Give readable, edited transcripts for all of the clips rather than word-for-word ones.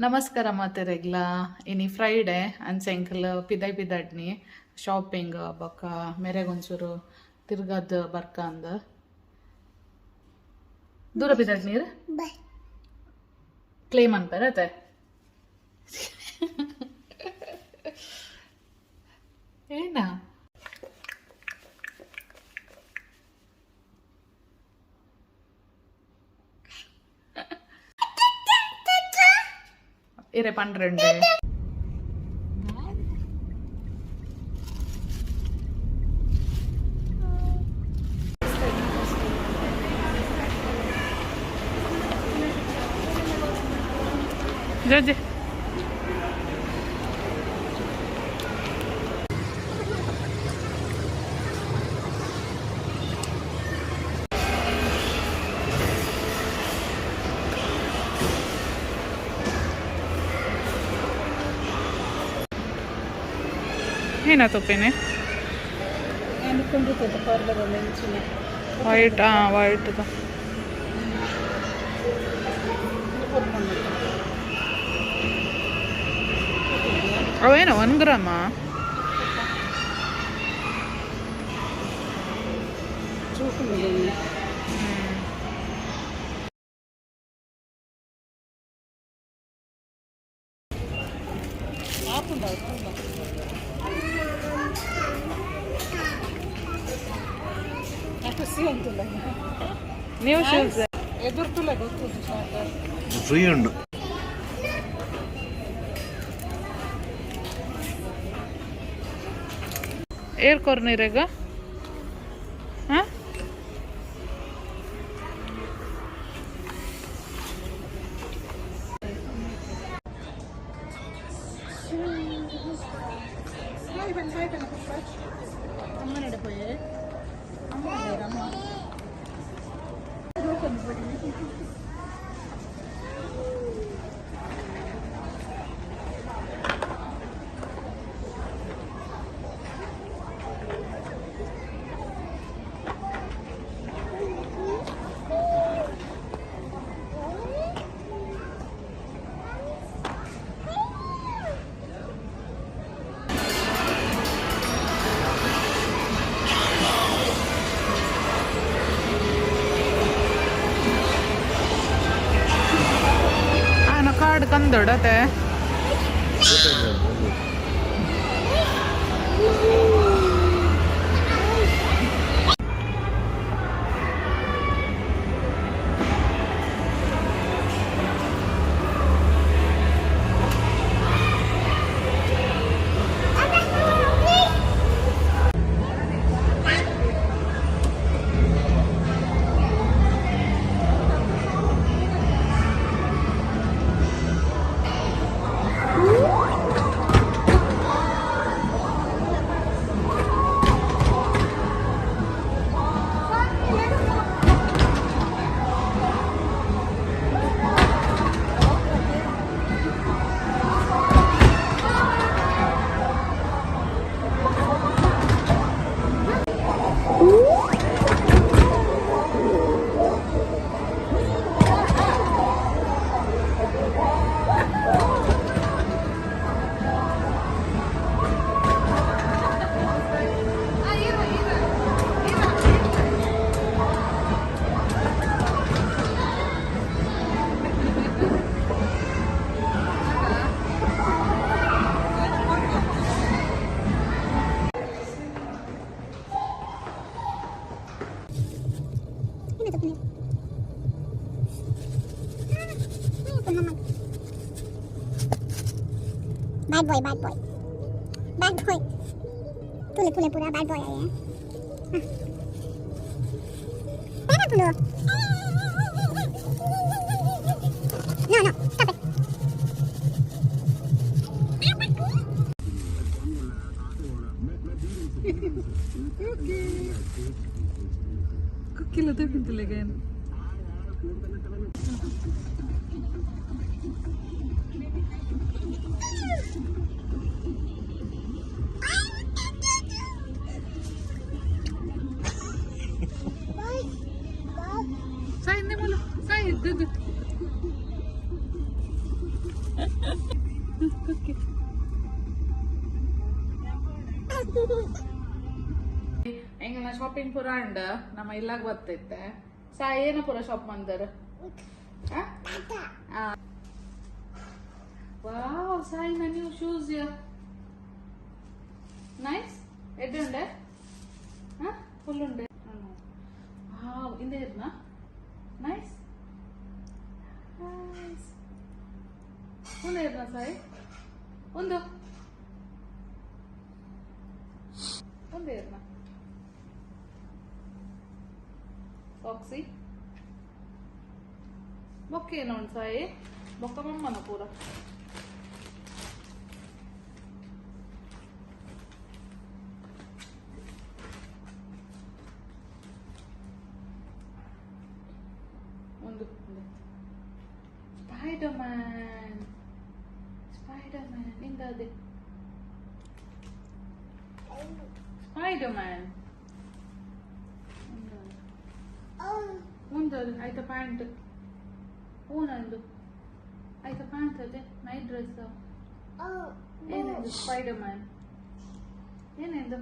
ನಮಸ್ಕಾರ ಮಾತೆರೆಗ್ಲ. ಇನಿ ಫ್ರೈಡೆ ಅಂಚ ಎಂಕಲ್ ಪಿದೈ ಪಿದಡ್ನಿ ಶಾಪಿಂಗ್ ಬೊಕ್ಕ ಮೆರೆಗೊಂಚೂರು ತಿರ್ಗದ್ ಬರ್ಕಂದ್ ದೂರ ಪಿದಡ್ ನೀರು ಕ್ಲೇಮ್ ಅನ್ಪೇರ ಅತ್ತೆ. ಏನಾ ಇರೆ ಪನ್ರೆಂಡು. ಜೋಜಿ. ಏನ ತೊಪ್ಪೇನೆ? ವೈಟ್, ಹಾಂ, ವೈಟ್. ಅವೇನ 1 ಗ್ರಾಮ? ನೀವು ಶೂಸ್. ಫ್ರೀ ಉಂಡು. ಏರ್ ಕೊರ್ನೀರೆಗ? ಹಾಂ. ಆನ ಕಾರ್ಡ್ ಕಂದೊಡತೆ. Bad boy, bad boy, bad boy. तूले तूले पूरा बैड बॉय है. हाँ. No, no, stop it. ಕುಕ್ಕಿಲ್ಲ ತಪ್ಪಿಂತಿಲ್ಲ. ಸಾಯಿ, ನಿಮ್ಮಲ್ಲ ಸಾಯಿ. ಕುಕ್ಕಿ ಎಂಗನ ಶಾಪಿಂಗ್ ಪೂರ ಅಂಡ ನಮ್ಮ ಇಲ್ಲಾಗ ಬರ್ತೈತೆ. ಸಾ ಏನ ಪೂರ ಶಾಪ್ ಮಂದರ್? ವಾವ್, ಸಾಯಿನ ನ್ಯೂ ಶೂಸ್, ಯಾ ನೈಸ್. ಎಡ್ಡೆ ಉಂಡೆ? ಫುಲ್ ಉಂಡೆ. ವಾವ್, ಇಂದೇ ಇರ್ನಾ? Nice nice. ಒಂದೇ ಇರ್ನಾ ಸಾಯಿ? ಒಂದು ಒಂದೇ ಇರ್ನಾ? ಸಾಕ್ಸಿ ಬೊಕ್ಕೆ ಏನೋ ಉಂಟು ಸಾಯಿ? ಬೊಕ್ಕ ಮಮ್ಮನ ಪೂರ. ಒಂದು ಸ್ಪೈಡರ್ ಮ್ಯಾನ್, ಸ್ಪೈಡರ್ ಮ್ಯಾನ್ ಇಂದ ಅದೇ ಸ್ಪೈಡರ್ ಮ್ಯಾನ್. ಒಂದು ಆಯ್ತಾ ಪ್ಯಾಂಟ್ ನಂದು ಆಯ್ತಾ ಪ್ಯಾಂಟ್ ಅದೇ ನೈಟ್ ಡ್ರೆಸ್. ಏನಿದು ಸ್ಪೈಡರ್ ಮ್ಯಾನ್? ಏನಿದು?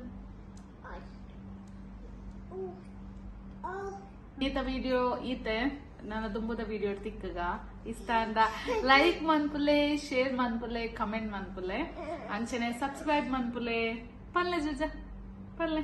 ಈತ ವಿಡಿಯೋ ಈತೆ. ನನ್ನ ದುಂಬುದ ವಿಡಿಯೋ ತಿಕ್ಕಗ ಇಷ್ಟ ಅಂದ ಲೈಕ್ ಮನ್ಪುಲೆ, ಶೇರ್ ಮನ್ಪುಲೆ, ಕಮೆಂಟ್ ಮನ್ಪುಲೆ, ಅಂಚನೆ ಸಬ್ಸ್ಕ್ರೈಬ್ ಮನ್ಪುಲೆ. ಪಲ್ಲೆ ಜುಜ ಪಲ್ಲೆ.